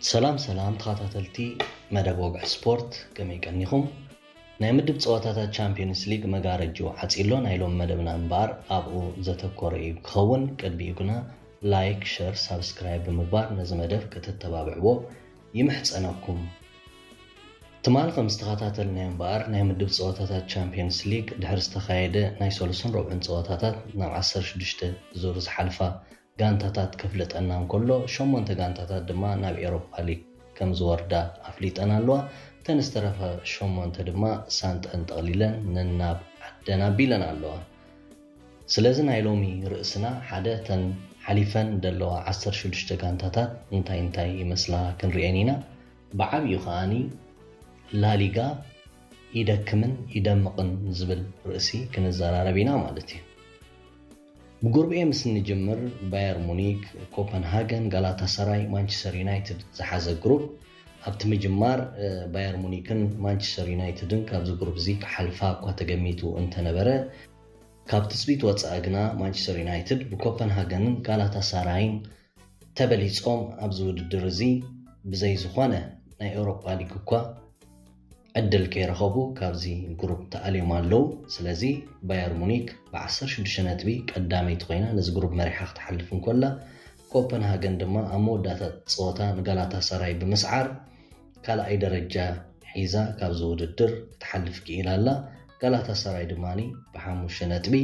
ሰላም ሰላም ተኸታተልቲ መደብ ወግዒ ስፖርት፣ ከመይ ቀኒኹም? ናይ ምድብ ጸወታታት ቻምፒዮንስ ሊግ መጋረጅኡ ዓጺሎ ናይ ሎም መደብና እምበኣር ኣብኡ ዘተኮረ እዩ ክኸውን። ቅድሚኡ ግና ላይክ፣ ሸር፣ ሳብስክራይብ ብምግባር ነዚ መደብ ከተተባብዕዎ ይምሕጸነኩም። ትማል ከም ዝተኸታተልናዮ እምበኣር ናይ ምድብ ጸወታታት ቻምፒዮንስ ሊግ ድሕሪ ዝተኻየደ ናይ ሰሉስን ረቡዕን ጸወታታት ናብ ዓሰርተ ሽዱሽተ ዙር ዝሓልፋ ጋንታታት ከፍልጠና እንከሎ፣ ሸሞንተ ጋንታታት ድማ ናብ ኤሮፓ ሊግ ከም ዝወርዳ ኣፍሊጠን ኣለዋ። እተን ዝተረፋ ሸሞንተ ድማ ሳንጠን ጠቕሊለን ነናብ ዓደን ኣቢለን ኣለዋ። ስለዚ ናይ ሎሚ ርእስና ሓደ እተን ሓሊፈን ዘለዋ ዓሰርተ ሽዱሽተ ጋንታታት እንታይ እንታይ ይመስላ ክንርእየን ኢና። ብዓብዩ ከኣኒ ላሊጋ ይደክምን ይደምቕን ዝብል ርእሲ ክንዘራረብ ኢና ማለት እዩ። ብጉርብ ኤ ምስ እንጅምር ባየር ሙኒክ፣ ኮፐንሃገን፣ ጋላታሳራይ፣ ማንቸስተር ዩናይትድ ዝሓዘ ጉሩብ። ኣብቲ ምጅማር ባየር ሙኒክን ማንቸስተር ዩናይትድን ካብዚ ጉሩብ እዚ ክሓልፋ እኳ ተገሚቱ እንተነበረ፣ ካብ ትጽቢት ወጻኢ ግና ማንቸስተር ዩናይትድ ብኮፐንሃገንን ጋላታሳራይን ተበሊጾም ኣብዚ ውድድር እዚ ብዘይ ዝኾነ ናይ ኤውሮጳ ሊግ እኳ ዕድል ከይረኸቡ ካብዚ ግሩፕ ተኣልዮም ኣለዉ። ስለዚ ባየር ሙኒክ ብ ዓሰርተ ሽዱሽተ ነጥቢ ቀዳመይቲ ኮይና ነዚ ግሩፕ መሪሓ ክትሓልፍ እንኮላ፣ ኮፐንሃገን ድማ ኣብ መወዳእታ ጸወታ ንጋላታሳራይ ብምስዓር ካልኣይ ደረጃ ሒዛ ካብዚ ውድድር ክትሓልፍ ክኢላ ኣላ። ጋላታሳራይ ድማ ብሓሙሽተ ነጥቢ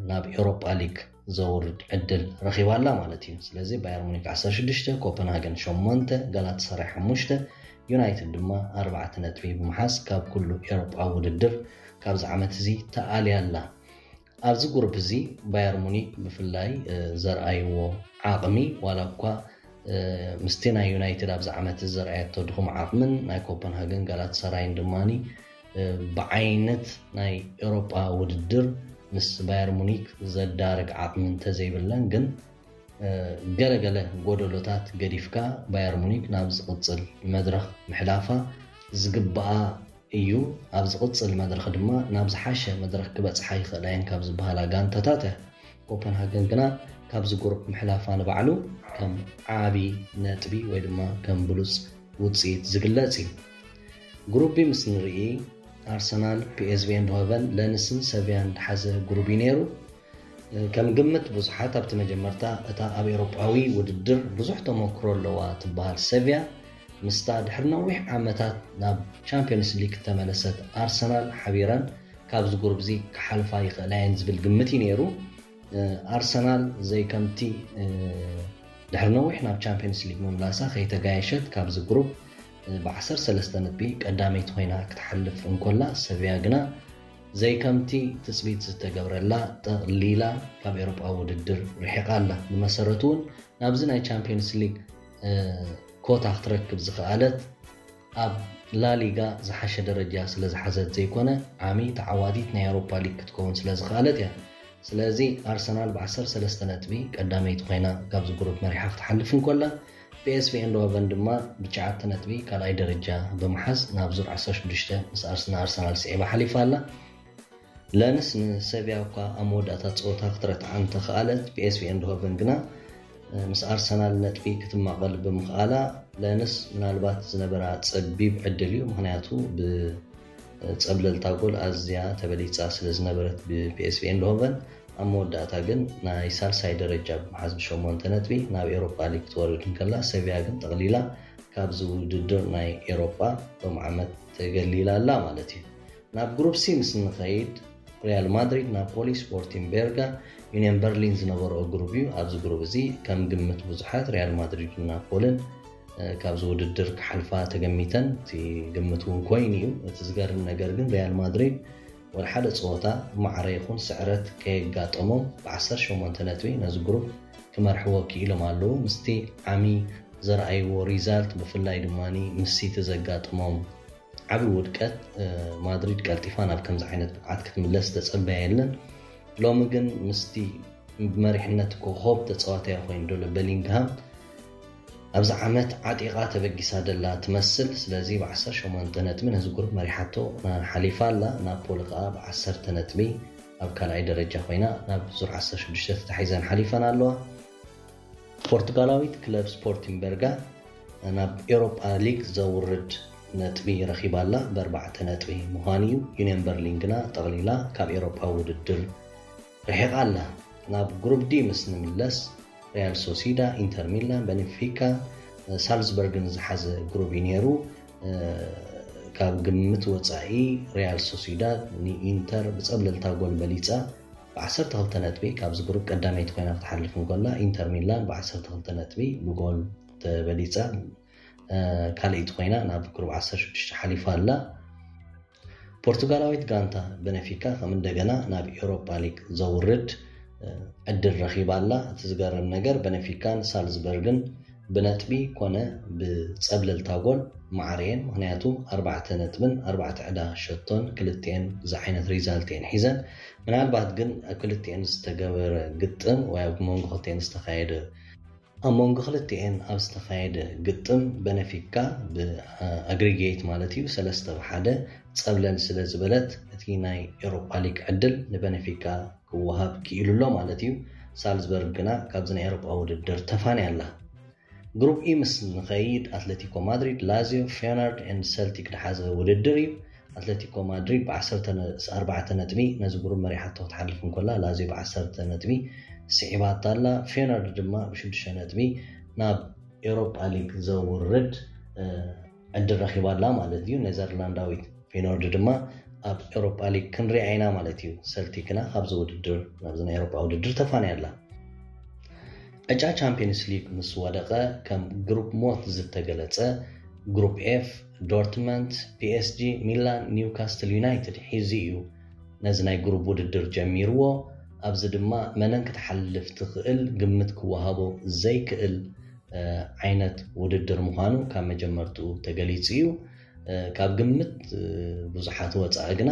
ናብ ኤውሮጳ ሊግ ዘውርድ ዕድል ረኺባ ኣላ ማለት እዩ። ስለዚ ባየር ሙኒክ ዓሰርተ ሽዱሽተ፣ ኮፐንሃገን ሸሞንተ፣ ጋላታሳራይ ሓሙሽተ፣ ዩናይትድ ድማ ኣርባዕተ ነጥቢ ብምሓዝ ካብ ኩሉ ኤውሮጳዊ ውድድር ካብዚ ዓመት እዚ ተኣልያ ኣላ። ኣብዚ ጉሩፕ እዚ ባየር ሙኒክ ብፍላይ ዘርኣይዎ ዓቕሚ ዋላ እኳ ምስቲ ናይ ዩናይትድ ኣብዚ ዓመት ዘርኣየቶ ድኹም ዓቕምን ናይ ኮፐንሃገን ጋላታሳራይን ድማ ብዓይነት ናይ ኤውሮጳ ውድድር ምስ ባየር ሙኒክ ዘዳርግ ዓቕሚ እንተዘይብለን ግን ገለገለ ጎደሎታት ገዲፍካ ባየር ሙኒክ ናብ ዝቕጽል መድረኽ ምሕላፋ ዝግብኣ እዩ። ኣብ ዝቕጽል መድረኽ ድማ ናብ ዝሓሸ መድረኽ ክበጽሓ ይኽእላ እየን ካብ ዝበሃላ ጋንታታት እያ። ኮፐንሃገን ግና ካብዚ ጉሩፕ ምሕላፋ ንባዕሉ ከም ዓቢ ነጥቢ ወይ ድማ ከም ብሉጽ ውጽኢት ዝግለጽ እዩ። ጉሩፕ ቢ ምስ ንርኢ ኣርሰናል፣ ፒኤስቪ ኤንድሆቨን፣ ለንስን ሰቪያን ዝሓዘ ጉሩፕ እዩ ነይሩ። ከም ግምት ብዙሓት ኣብቲ መጀመርታ እታ ኣብ ኤውሮጳዊ ውድድር ብዙሕ ተመክሮ ኣለዋ ትበሃል ሰቪያ ምስታ ድሕሪ ነዊሕ ዓመታት ናብ ቻምፒዮንስ ሊግ ዝተመለሰት ኣርሰናል ሓቢረን ካብዚ ጉሩፕ እዚ ክሓልፋ ይኽእላ እየን ዝብል ግምት እዩ ነይሩ። ኣርሰናል ዘይከምቲ ድሕሪ ነዊሕ ናብ ቻምፒዮንስ ሊግ ምምላሳ ከይተጋየሸት ካብዚ ጉሩፕ ብ ዓሰርተ ሰለስተ ነጥቢ ቀዳመይቲ ኮይና ክትሓልፍ እንኮላ፣ ሰቪያ ግና ዘይከምቲ ትጽቢት ዝተገብረላ ጠቕሊላ ካብ ኤውሮጳዊ ውድድር ርሒቓ ኣላ። ብመሰረቱ እውን ናብዚ ናይ ቻምፒዮንስ ሊግ ኮታ ክትረክብ ዝኸኣለት ኣብ ላሊጋ ዝሓሸ ደረጃ ስለ ዝሓዘት ዘይኮነ፣ ዓሚ ተዓዋቲት ናይ ኤውሮፓ ሊግ ክትከውን ስለ ዝኸኣለት እያ። ስለዚ ኣርሰናል ብ ዓሰርተ ሰለስተ ነጥቢ ቀዳመይቲ ኮይና ካብዚ ጉሩፕ መሪሓ ክትሓልፍ እንኮላ፣ ፒኤስቪ ኤንድሆቨን ድማ ብትሽዓተ ነጥቢ ካልኣይ ደረጃ ብምሓዝ ናብ ዙር ዓሰርተ ሽዱሽተ ምስ ኣርሰና ኣርሰናል ስዒባ ሓሊፋ ኣላ። ለንስ ንሰቪያ እኳ ኣብ መወዳእታ ጸወታ ክትረትዓ እንተኸኣለት፣ ፒኤስቪ ኤንድሆቨን ግና ምስ ኣርሰናል ነጥቢ ክትማቐል ብምኽኣላ፣ ለንስ ምናልባት ዝነበራ ጸቢብ ዕድል እዩ። ምኽንያቱ ብጸብለልታ ጎል ኣዝያ ተበሊጻ ስለ ዝነበረት ብፒኤስቪ ኤንድሆቨን፣ ኣብ መወዳእታ ግን ናይ ሳልሳይ ደረጃ ብምሓዝ ብሸሞንተ ነጥቢ ናብ ኤውሮፓ ሊግ ክትወርድ እንከላ፣ ሰቪያ ግን ጠቕሊላ ካብዚ ውድድር ናይ ኤውሮፓ ሎም ዓመት ተገሊላ ኣላ ማለት እዩ። ናብ ግሩፕ ሲ ምስ ንኸይድ፣ ሪያል ማድሪድ፣ ናፖሊ፣ ስፖርቲንግ ቤርጋ፣ ዩኒየን በርሊን ዝነበረኦ ግሩፕ እዩ። ኣብዚ ግሩፕ እዚ ከም ግምት ብዙሓት ሪያል ማድሪድን ናፖልን ካብዚ ውድድር ክሓልፋ ተገሚተን፣ እቲ ግምት እውን ኮይኑ እዩ። እቲ ዝገርም ነገር ግን ሪያል ማድሪድ ወላ ሓደ ጸወታ ማዕረ ይኹን ስዕረት ከየጋጠሞም ብ ዓሰርተ ሸሞንተ ነጥቢ ነዚ ግሩፕ ክመርሕዎ ክኢሎም ኣለዉ። ምስቲ ዓሚ ዘርኣይዎ ሪዛልት፣ ብፍላይ ድማ ምስ ሲቲ ዘጋጥሞም ዓቢ ውድቀት፣ ማድሪድ ቀልጢፋ ናብ ከምዚ ዓይነት ብቕዓት ክትምለስ ዝተጸበያ የለን። ሎሚ ግን ምስቲ ብመሪሕነት ኮኾብ ተጻዋታይ ኮይኑ ዘሎ በሊንግሃም ኣብዚ ዓመት ዓጢቓ ተበጊሳ ደላ ትመስል። ስለዚ ብ ዓሰርተ ሸሞንተ ነጥቢ ነዚ ግሩፕ መሪሓቶ ሓሊፋ ኣላ። ናፖሊ ከኣ ብ ዓሰርተ ነጥቢ ኣብ ካልኣይ ደረጃ ኮይና ናብ ዙር ዓሰርተ ሽዱሽተ ተታሒዘን ሓሊፈን ኣለዋ። ፖርቱጋላዊት ክለብ ስፖርቲንግ ቤርጋ ናብ ኤሮፓ ሊግ ዘውርድ ነጥቢ ረኺባ ኣላ፣ ብኣርባዕተ ነጥቢ ምዃኑ እዩ። ዩኒየን በርሊን ግና ጠቕሊላ ካብ ኤሮፓ ውድድር ርሒቓ ኣላ። ናብ ግሩፕ ዲ ምስ ንምለስ፣ ሪያል ሶሲዳ፣ ኢንተር ሚላን፣ በንፊካ፣ ሳልዝበርግን ዝሓዘ ግሩፕ እዩ ነይሩ። ካብ ግምት ወፃኢ ሪያል ሶሲዳድ ንኢንተር ብፀብለልታ ጎል በሊፃ ብ12 ነጥቢ ካብዚ ግሩፕ ቀዳመይቲ ኮይና ክትሓልፍ እንከላ፣ ኢንተር ሚላን ብ12 ነጥቢ ብጎል ተበሊፃ ካልኣይቲ ኮይና ናብ ግሩፕ 16 ሓሊፋ ኣላ። ፖርቱጋላዊት ጋንታ በነፊካ ከም እንደገና ናብ ኤውሮፓ ሊግ ዘውርድ ዕድል ረኺባ ኣላ። እቲ ዝገርም ነገር በነፊካን ሳልዝበርግን ብነጥቢ ኮነ ብፀብለልታ ጎል ማዕረየን፣ ምክንያቱ ኣርባዕተ ነጥብን ኣርባዕተ ዕዳ ሸቶን ክልቲኤን እዚ ዓይነት ሪዛልት እየን ሒዘን። ምናልባት ግን ኣብ ክልቲኤን ዝተገበረ ግጥም ወይ ኣብ መንጎ ክልቲኤን ዝተኻየደ ኣብ መንጎ ክልቲኤን ኣብ ዝተኻየደ ግጥም በነፊካ ብኣግሪጌት ማለት እዩ ሰለስተ ብሓደ ፀብለል ስለ ዝበለት እቲ ናይ ኤሮፓ ሊግ ዕድል ንበነፊካ ክወሃብ ክኢሉ ኣሎ ማለት እዩ። ሳልዝበርግ ግና ካብዚ ናይ ኤሮፓ ውድድር ተፋንያ ኣላ። ግሩፕ ኢ ምስ ንኸይድ ኣትለቲኮ ማድሪድ፣ ላዚዮ፣ ፌዮናርድ ኤንድ ሰልቲክ ዝሓዘ ውድድር እዩ። ኣትለቲኮ ማድሪድ ብ14 ነጥቢ ነዚ ግሩፕ መሪሓቶ ክትሓልፍ እንከላ፣ ላዚዮ ብ10 ነጥቢ ስዒባታ ኣላ። ፌዮናርድ ድማ ብሽዱሽተ ነጥቢ ናብ ኤውሮፓ ሊግ ዘውርድ ዕድል ረኺባ ኣላ ማለት እዩ። ኔዘርላንዳዊት ፌኖርድ ድማ ኣብ ኤውሮፓ ሊግ ክንሪኣ ኢና ማለት እዩ። ሰልቲክና ካብዚ ውድድር ናብዚ ናይ ኤውሮፓ ውድድር ተፋንያ ኣላ። ዕጫ ቻምፒየንስ ሊግ ምስ ወደቐ ከም ግሩፕ ሞት ዝተገለጸ ግሩፕ ኤፍ ዶርትመንት፣ ፒኤስጂ፣ ሚላን፣ ኒውካስትል ዩናይትድ ሒዙ እዩ ነዚ ናይ ግሩፕ ውድድር ጀሚርዎ። ኣብዚ ድማ መነን ክትሓልፍ ትኽእል ግምት ክወሃቦ ዘይክእል ዓይነት ውድድር ምዃኑ ካብ መጀመርትኡ ተገሊጹ እዩ። ካብ ግምት ብዙሓት ወጻኢ ግና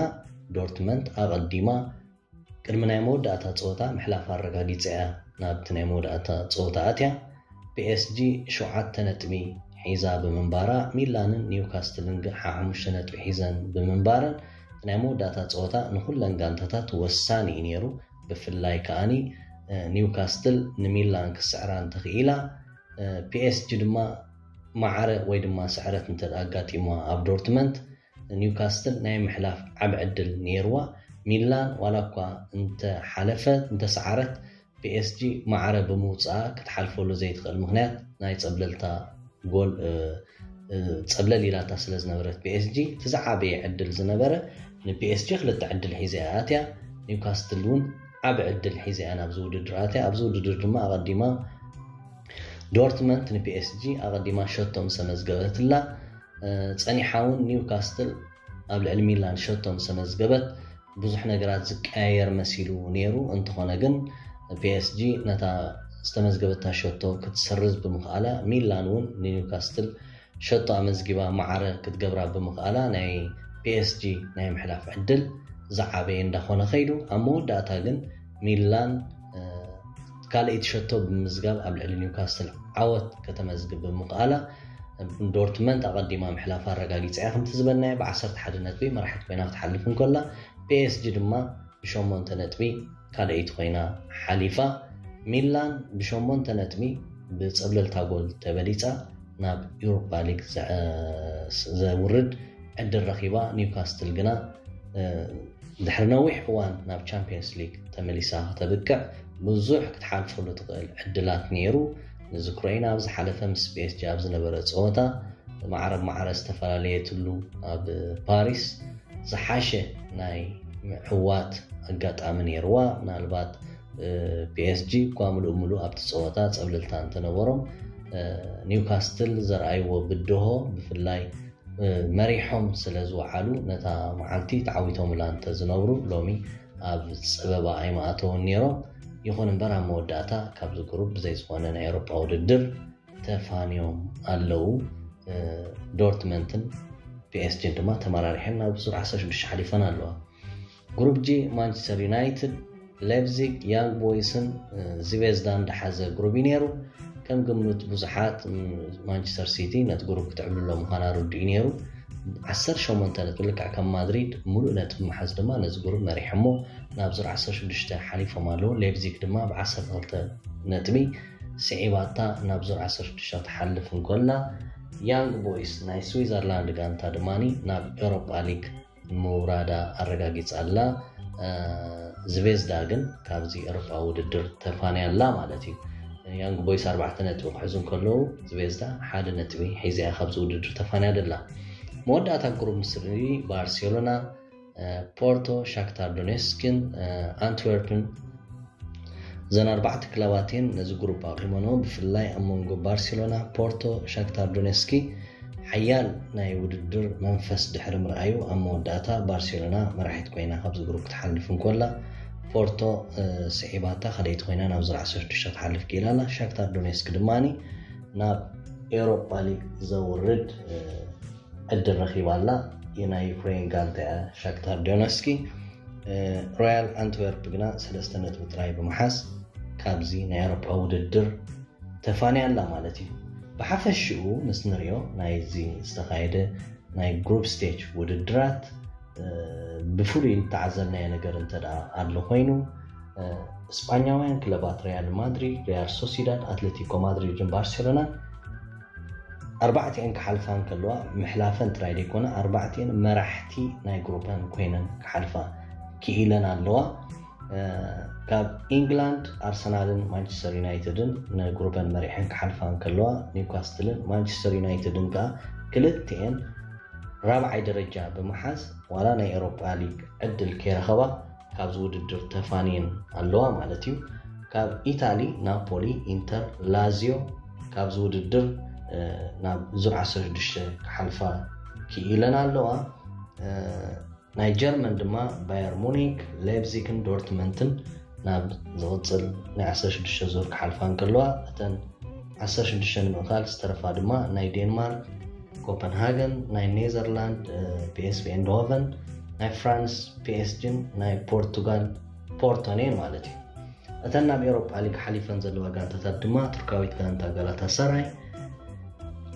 ዶርትመንት ኣቐዲማ ቅድሚ ናይ መወዳእታ ጸወታ ምሕላፍ ኣረጋጊጻ እያ ናብቲ ናይ መወዳእታ ጸወታ ኣትያ። ፒኤስጂ ሸውዓተ ነጥቢ ሒዛ ብምንባራ፣ ሚላንን ኒውካስትልን ግን ሓሙሽተ ነጥቢ ሒዘን ብምንባረን እቲ ናይ መወዳእታ ጸወታ ንኹለን ጋንታታት ወሳኒ እዩ ነይሩ። ብፍላይ ከኣኒ ኒውካስትል ንሚላን ክስዕራ እንተኽኢላ፣ ፒኤስጂ ድማ ማዕረ ወይ ድማ ስዕረት እንተ ኣጋጢማ ኣብ ዶርትመንት፣ ኒውካስትል ናይ ምሕላፍ ዓብ ዕድል ነይርዋ። ሚላን ዋላ እኳ እንተሓለፈት እንተሰዓረት፣ ፒኤስጂ ማዕረ ብምውፅኣ ክትሓልፈሉ ዘይትኽእል ምክንያት ናይ ፀብለልታ ጎል ጸብለል ኢላታ ስለ ዝነበረት ፒኤስጂ እቲ ዝዓበየ ዕድል ዝነበረ ንፒኤስጂ ክልተ ዕድል ሒዘ እያ ኣትያ። ኒውካስትል እውን ዓብ ዕድል ሒዘ እያ ናብዚ ውድድር ኣትያ። ኣብዚ ውድድር ድማ ኣቐዲማ ዶርትመንት ንፒኤስጂ ኣቐዲማ ሸቶ ምስ ኣመዝገበትላ፣ ጸኒሓ እውን ኒውካስትል ኣብ ልዕሊ ሚላን ሸቶ ምስ ኣመዝገበት ብዙሕ ነገራት ዝቀያየር መሲሉ ነይሩ። እንተኾነ ግን ፒኤስጂ ነታ ዝተመዝገበታ ሸቶ ክትሰርዝ ብምኽኣላ፣ ሚላን እውን ንኒውካስትል ሸቶ ኣመዝጊባ ማዕረ ክትገብራ ብምኽኣላ ናይ ፒኤስጂ ናይ ምሕላፍ ዕድል ዝዓበየ እንዳኾነ ከይዱ። ኣብ መወዳእታ ግን ሚላን ካልኣይቲ ሸቶ ብምምዝጋብ ኣብ ልዕሊ ኒውካስትል ዓወት ከተመዝግብ ብምኽኣላ፣ ዶርትመንት ኣቐዲማ ምሕላፍ ኣረጋጊጻ እያ። ከምቲ ዝበልናዮ ብ11 ነጥቢ መራሒት ኮይና ክትሓልፍ እንከላ፣ ፒኤስጂ ድማ ብሸሞንተ ነጥቢ ካልኣይቲ ኮይና ሓሊፋ። ሚላን ብሸሞንተ ነጥቢ ብጸብለልታ ጎል ተበሊጻ ናብ ዩሮፓ ሊግ ዘውርድ ዕድል ረኺባ። ኒውካስትል ግና ድሕሪ ነዊሕ እዋን ናብ ቻምፒየንስ ሊግ ተመሊሳ ከተብቅዕ ብዙሕ ክትሓልፈሉ ትኽእል ዕድላት ነይሩ። ንዝክሮ ኢና፣ ኣብ ዝሓለፈ ምስ ፒኤስጂ ኣብ ዝነበረ ጸወታ ማዕረ ማዕረ ዝተፈላለየትሉ ኣብ ፓሪስ ዝሓሸ ናይ ምዕዋት ኣጋጣሚ ነይርዋ። ምናልባት ፒኤስጂ እኳ ምሉእ ምሉእ ኣብቲ ጸወታ ጸብለልታ እንተነበሮም፣ ኒውካስትል ዘርኣይዎ ብድሆ ብፍላይ መሪሖም ስለ ዝወዓሉ ነታ መዓልቲ ተዓዊቶምላ እንተዝነብሩ ሎሚ ኣብ ጸበባ ኣይምኣተውን ነይሮም። ይኹን እምበር ኣብ መወዳእታ ካብዚ ግሩፕ ብዘይ ዝኾነ ናይ ኤውሮጳ ውድድር ተፋንዮም ኣለዉ። ዶርትመንትን ፒኤስጂን ድማ ተመራሪሐን ናብ ዙር 16 ሓሊፈን ኣለዋ። ግሩፕ ጂ ማንቸስተር ዩናይትድ፣ ሌፕዚግ፣ ያንግ ቦይስን ዝቬዝዳን ዝሓዘ ግሩፕ እዩ ነይሩ። ከም ግምት ብዙሓት ማንቸስተር ሲቲ ነቲ ግሩፕ ክትዕብልሎ ምዃና ርዱእ እዩ ነይሩ። 18 ነጥቢ ልክዕ ከም ማድሪድ ሙሉእ ነጥቢ መሓዝ ድማ ነዚ ግሩፕ መሪሖሞ ናብ ዙር 16 ሓሊፎም ኣለዉ። ሌፕዚግ ድማ ብ12 ነጥቢ ስዒባታ ናብ ዙር 16 ትሓልፍ እንኮላ፣ ያንግ ቦይስ ናይ ስዊዘርላንድ ጋንታ ድማ ናብ ኤሮፓ ሊግ ምውራዳ ኣረጋጊጻ ኣላ። ዝቬዝዳ ግን ካብዚ ኤሮፓ ውድድር ተፋንያ ኣላ ማለት እዩ። ያንግ ቦይስ ኣርባዕተ ነጥቢ ክሕዙ እንከለዉ፣ ዝቬዝዳ ሓደ ነጥቢ ሒዛ እያ ካብዚ ውድድር ተፋንያ ደላ። መወዳእታ ግሩፕ ስሪ ባርሴሎና፣ ፖርቶ፣ ሻክታር ዶኔስክን ኣንትወርፕን፣ እዘን ኣርባዕተ ክለባት እየን ነዚ ግሩፕ ኣቑሞንኦ። ብፍላይ ኣብ መንጎ ባርሴሎና፣ ፖርቶ፣ ሻክታር ዶኔስኪ ሓያል ናይ ውድድር መንፈስ ድሕሪ ምርኣዩ፣ ኣብ መወዳእታ ባርሴሎና መራሒት ኮይና ካብዚ ግሩፕ ክትሓልፍ እንኮላ፣ ፖርቶ ስዒባታ ከደይቲ ኮይና ናብ ዙር ዓሰርተ ሽዱሽተ ትሓልፍ ክኢላ ኣላ። ሻክታር ዶኔስክ ድማ ናብ ኤሮፓ ሊግ ዘውርድ ዕድል ረኺባ ኣላ። ናይ ዩክሬን ጋንታ እያ ሻክታር ዶነስኪ። ሮያል ኣንትወርፕ ግና ሰለስተ ነጥቢ ጥራይ ብምሓዝ ካብዚ ናይ ኤሮፓ ውድድር ተፋንያ ኣላ ማለት እዩ። ብሓፈሽኡ ምስ ንሪኦ ናይዚ ዝተኻየደ ናይ ግሩፕ ስቴጅ ውድድራት ብፍሉይ ዝተዓዘብናዮ ነገር እንተ ደኣ ኣሎ ኮይኑ፣ ስጳኛውያን ክለባት ሪያል ማድሪድ፣ ሪያል ሶሲዳድ፣ ኣትሌቲኮ ማድሪድን ባርሴሎናን ኣርባዕቲኤን ክሓልፋ እንከለዋ፣ ምሕላፈን ጥራይ ዘይኮነ ኣርባዕቲኤን መራሕቲ ናይ ግሩፐን ኮይነን ክሓልፋ ክኢለን ኣለዋ። ካብ ኢንግላንድ ኣርሰናልን ማንቸስተር ዩናይትድን ንግሩፐን መሪሐን ክሓልፋ እንከለዋ፣ ኒውካስትልን ማንቸስተር ዩናይትድን ከኣ ክልቲኤን ራብዓይ ደረጃ ብምሓዝ ዋላ ናይ ኤሮፓ ሊግ ዕድል ከይረኸባ ካብዚ ውድድር ተፋንየን ኣለዋ ማለት እዩ። ካብ ኢታሊ ናፖሊ፣ ኢንተር፣ ላዚዮ ካብዚ ውድድር ናብ ዙር ዓሰርተ ሽዱሽተ ክሓልፋ ክኢለን ኣለዋ። ናይ ጀርመን ድማ ባየር ሙኒክ፣ ሌፕዚግን ዶርትመንትን ናብ ዝቕጽል ናይ ዓሰርተ ሽዱሽተ ዙር ክሓልፋ እንከለዋ፣ እተን ዓሰርተ ሽዱሽተ ንምእካል ዝተረፋ ድማ ናይ ዴንማርክ ኮፐንሃገን፣ ናይ ኔዘርላንድ ፒኤስቪ ኤንድሆቨን፣ ናይ ፍራንስ ፒኤስጂን ናይ ፖርቱጋል ፖርቶን እየን ማለት እዩ። እተን ናብ ኤሮፓ ሊግ ሓሊፈን ዘለዋ ጋንታታት ድማ ቱርካዊት ጋንታ ጋላታ ሰራይ፣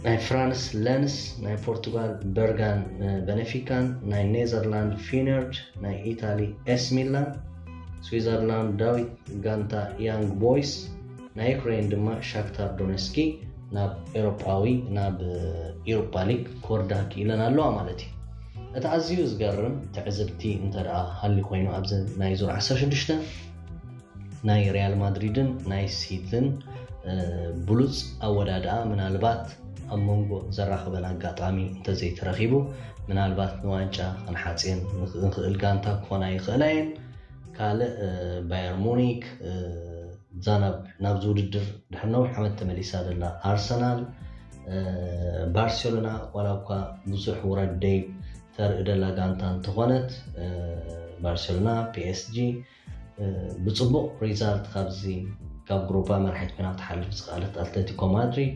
ናይ ፍራንስ ለንስ፣ ናይ ፖርቱጋል በርጋን በነፊካን፣ ናይ ኔዘርላንድ ፊነርድ፣ ናይ ኢታሊ ኤስ ሚላን፣ ስዊዘርላንዳዊት ጋንታ ያንግ ቦይስ፣ ናይ ዩክሬን ድማ ሻክታር ዶነስኪ ናብ ኤሮጳዊ ናብ ኤሮፓ ሊግ ክወርዳ ክኢለን ኣለዋ ማለት እዩ። እቲ ኣዝዩ ዝገርም ትዕዝብቲ እንተ ደኣ ሃልዩ ኮይኑ ኣብዚ ናይ ዙር ዓሰርተ ሽዱሽተ ናይ ሪያል ማድሪድን ናይ ሲትን ብሉጽ ኣወዳድኣ ምናልባት ኣብ መንጎ ዘራኽበን ኣጋጣሚ እንተዘይተረኺቡ ምናልባት ንዋንጫ ክንሓጽየን ንኽእል ጋንታ ክኾና ይኽእላ እየን። ካልእ ባየር ሙኒክ ዛናብ ናብዚ ውድድር ድሕሪ ነዊሕ ዓመት ተመሊሳ ዘላ ኣርሰናል፣ ባርሴሎና ዋላ እኳ ብዙሕ ውረድ ደይ ተርኢ ደላ ጋንታ እንተኾነት፣ ባርሴሎና፣ ፒኤስጂ ብፅቡቕ ሪዛልት ካብዚ ካብ ግሩፓ መራሒት ኮይና ክትሓልፍ ዝኽኣለት ኣትሌቲኮ ማድሪድ፣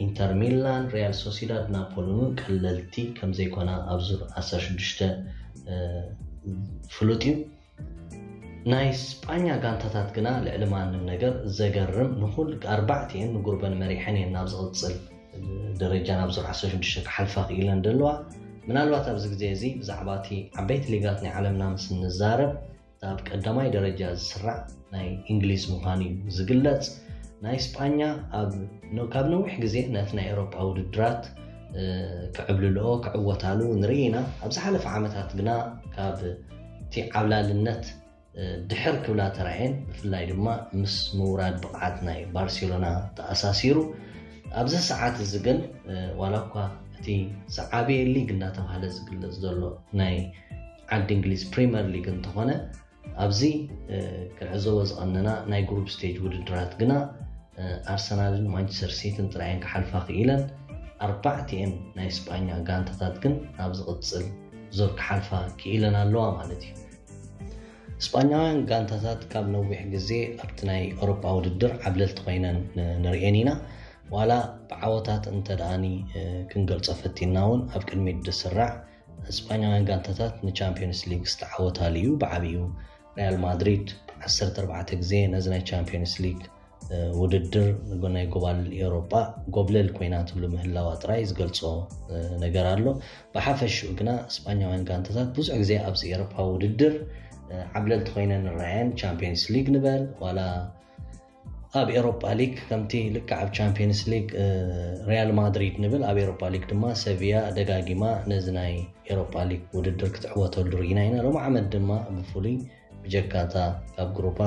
ኢንተር ሚላን፣ ሪያል ሶሲዳድ፣ ናፖሊ እውን ቀለልቲ ከምዘይኮና ኣብ ዙር ዓሰርተ ሽዱሽተ ፍሉጥ እዩ። ናይ ስጳኛ ጋንታታት ግና ልዕሊ ማንም ነገር ዘገርም ንኹል ኣርባዕቲኤን ንጉርበን መሪሐን እየን ናብ ዝቕፅል ደረጃ ናብ ዙር ዓሰርተ ሽዱሽተ ክሓልፋ ክኢለን ዘለዋ። ምናልባት ኣብዚ ግዜ እዚ ብዛዕባ እቲ ዓበይቲ ሊጋት ናይ ዓለምና ምስ እንዛረብ ኣብ ቀዳማይ ደረጃ ዝስራዕ ናይ እንግሊዝ ምዃኑ እዩ ዝግለጽ። ናይ ስጳኛ ኣብ ካብ ነዊሕ ግዜ ነቲ ናይ ኤሮጳ ውድድራት ክዕብልልኦ ክዕወታሉ ንርኢ ኢና። ኣብ ዝሓለፈ ዓመታት ግና ካብ እቲ ዓብላልነት ድሕር ክብላ ተራእየን፣ ብፍላይ ድማ ምስ ምውራድ ብቕዓት ናይ ባርሴሎና ተኣሳሲሩ። ኣብዚ ሰዓት እዚ ግን ዋላ እኳ እቲ ዝዓበየ ሊግ እናተባህለ ዝግለጽ ዘሎ ናይ ዓዲ እንግሊዝ ፕሪምየር ሊግ እንተኾነ፣ ኣብዚ ክንዕዘቦ ዝቐነና ናይ ግሩፕ ስቴጅ ውድድራት ግና ኣርሰናልን ማንቸስተር ሲትን ጥራየን ክሓልፋ ክኢለን፣ ኣርባዕቲኤን ናይ ስጳኛ ጋንታታት ግን ኣብ ዝቕጽል ዙር ክሓልፋ ክኢለን ኣለዋ ማለት እዩ። ስጳኛውያን ጋንታታት ካብ ነዊሕ ግዜ ኣብቲ ናይ ኤውሮጳ ውድድር ዓብለልቲ ኮይነን ንርእየን ኢና። ዋላ ብዓወታት እንተ ደኣኒ ክንገልጾ ፈቲና እውን ኣብ ቅድሚት ዝስራዕ ስጳኛውያን ጋንታታት ንቻምፒዮንስ ሊግ ዝተዓወታሉ እዩ። ብዓብዩ ሪያል ማድሪድ ዓሰርተ ኣርባዕተ ግዜ ነዚ ናይ ቻምፒዮንስ ሊግ ውድድር ናይ ጎባል ኤውሮጳ ጎብለል ኮይና ትብሉ ምህላዋ ጥራይ ዝገልጾ ነገር ኣሎ። ብሓፈሽኡ ግና ስጳኛውያን ጋንታታት ብዙሕ ግዜ ኣብዚ ኤውሮጳዊ ውድድር ዓብለልቲ ኮይነን ንረኣየን። ቻምፒዮንስ ሊግ ንበል ዋላ ኣብ ኤሮፓ ሊግ ከምቲ ልክዕ ኣብ ቻምፒየንስ ሊግ ሪያል ማድሪድ ንብል፣ ኣብ ኤሮፓ ሊግ ድማ ሰቪያ ደጋጊማ ነዚ ናይ ኤሮፓ ሊግ ውድድር ክትዕወተሉ ርኢና ኢና። ሎም ዓመት ድማ ብፍሉይ ብጀካታ ካብ ግሩፓ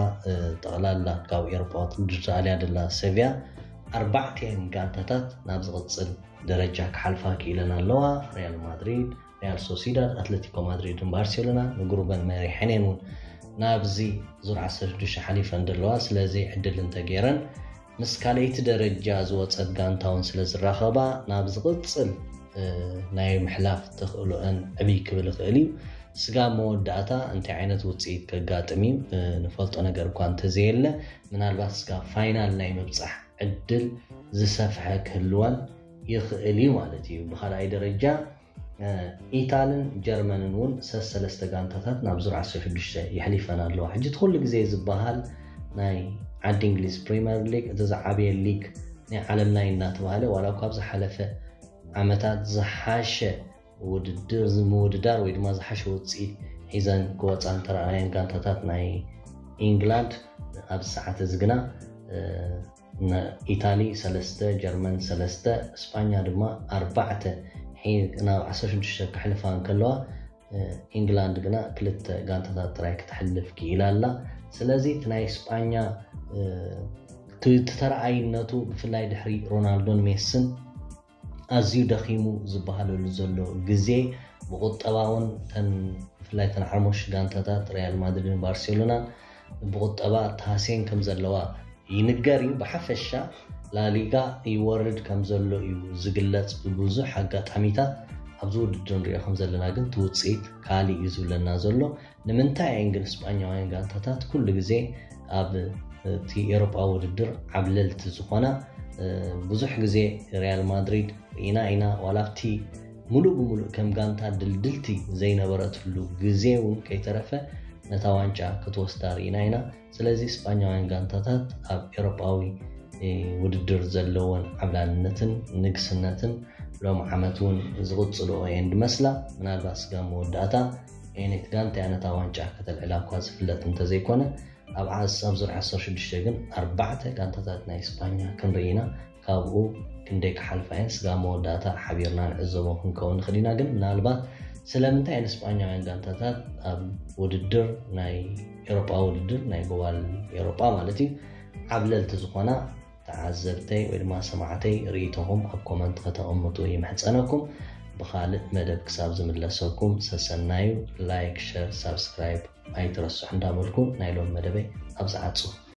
ጠቕላላ ካብ ኤሮፓ ውድድር ተኣልያ ደላ ሰቪያ ኣርባዕቲኤን ጋንታታት ናብ ዝቕፅል ደረጃ ክሓልፋ ክኢለን ኣለዋ። ሪያል ማድሪድ፣ ሪያል ሶሲዳድ፣ ኣትለቲኮ ማድሪድን ባርሴሎና ንግሩበን መሪሐኔን እውን ናብዚ ዙር ዓሰርተ ሽዱሽተ ሓሊፈን ደለዋ። ስለዚ ዕድል እንተገይረን ምስ ካልኣይቲ ደረጃ ዝወፀት ጋንታ እውን ስለ ዝራኸባ ናብ ዝቕፅል ናይ ምሕላፍ ተኽእሎአን ዕብይ ክብል ይኽእል እዩ። ስጋ መወዳእታ እንታይ ዓይነት ውፅኢት ከጋጥም እዩ ንፈልጦ ነገር እኳ እንተዘየለ፣ ምናልባት ስጋ ፋይናል ናይ ምብፃሕ ዕድል ዝሰፍሐ ክህልወን ይኽእል እዩ ማለት እዩ። ብካልኣይ ደረጃ ኢታልን ጀርመንን እውን ሰሰለስተ ጋንታታት ናብ ዙር ዓሰርተ ሽዱሽተ ይሕሊፈን ኣለዋ። ሕጂ እቲ ኩሉ ግዜ ዝበሃል ናይ ዓዲ እንግሊዝ ፕሪምየር ሊግ፣ እቲ ዝዓበየ ሊግ ናይ ዓለምና እዩ እናተባህለ፣ ዋላ እኳ ኣብ ዝሓለፈ ዓመታት ዝሓሸ ውድድር ምውድዳር ወይ ድማ ዝሓሸ ውፅኢት ሒዘን ክወፃ እንተረኣየን ጋንታታት ናይ ኢንግላንድ ኣብዚ ሰዓት እዚ ግና ኢታሊ ሰለስተ፣ ጀርመን ሰለስተ፣ እስጳኛ ድማ ኣርባዕተ ናብ ዓሰርተ ሽዱሽተ ክሕልፋ እንከለዋ፣ ኢንግላንድ ግና ክልተ ጋንታታት ጥራይ ክትሕልፍ ክኢላ ኣላ። ስለዚ እቲ ናይ እስጳኛ እቲ ተረኣይነቱ ብፍላይ ድሕሪ ሮናልዶን ሜስን ኣዝዩ ደኺሙ ዝበሃለሉ ዘሎ ግዜ፣ ብቁጠባ እውን ተን ብፍላይ ተን ሓሙሽ ጋንታታት ሪያል ማድሪድን ባርሴሎናን ብቁጠባ ተሃስየን ከም ዘለዋ ይንገር እዩ። ብሓፈሻ ላሊጋ ይወርድ ከም ዘሎ እዩ ዝግለጽ ብብዙሕ ኣጋጣሚታት። ኣብዚ ውድድር ንሪኦ ከም ዘለና ግን እቲ ውፅኢት ካልእ እዩ ዝብለና ዘሎ። ንምንታይ እየን ግን ስጳኛውያን ጋንታታት ኩሉ ግዜ ኣብ እቲ ኤሮጳዊ ውድድር ዓብለልቲ ዝኾና? ብዙሕ ግዜ ሪያል ማድሪድ ርኢና ኢና፣ ዋላ ኣብቲ ሙሉእ ብሙሉእ ከም ጋንታ ድልድልቲ ዘይነበረትሉ ግዜ እውን ከይተረፈ ነታ ዋንጫ ክትወስዳ ርኢና ኢና። ስለዚ ስጳኛውያን ጋንታታት ኣብ ኤሮጳዊ ውድድር ዘለወን ዓብላልነትን ንግስነትን ሎም ዓመት እውን ዝቕጽልኦ እየን ድመስላ። ምናልባት ስጋብ መወዳእታ ኣየነይቲ ጋንታ እያ ነታ ዋንጫ ከተልዕላ እኳ ዝፍለጥ እንተዘይኮነ፣ ኣብ ዓስ ኣብ ዙር ዓሰርተ ሽዱሽተ ግን ኣርባዕተ ጋንታታት ናይ ስጳኛ ክንርኢ ኢና። ካብኡ ክንደይ ክሓልፋ እየን ስጋብ መወዳእታ ሓቢርና ንዕዘቦ ክንከውን ንኽእል ኢና። ግን ምናልባት ስለምንታይ እየን ስጳኛውያን ጋንታታት ኣብ ውድድር ናይ ኤሮጳ ውድድር ናይ ጎባል ኤሮጳ ማለት እዩ ዓብለልቲ ዝኾና? ተዓዘብተይ ወይ ድማ ሰማዕተይ ርእይቶኹም ኣብ ኮመንት ከተቐምጡ ይምሕጸነኩም። ብኻልእ መደብ ክሳብ ዝምለሰኩም ሰሰናዩ። ላይክ፣ ሸር፣ ሳብስክራይብ ኣይትረስዑ እንዳበልኩ ናይ ሎም መደበይ ኣብዚ ዓጹ።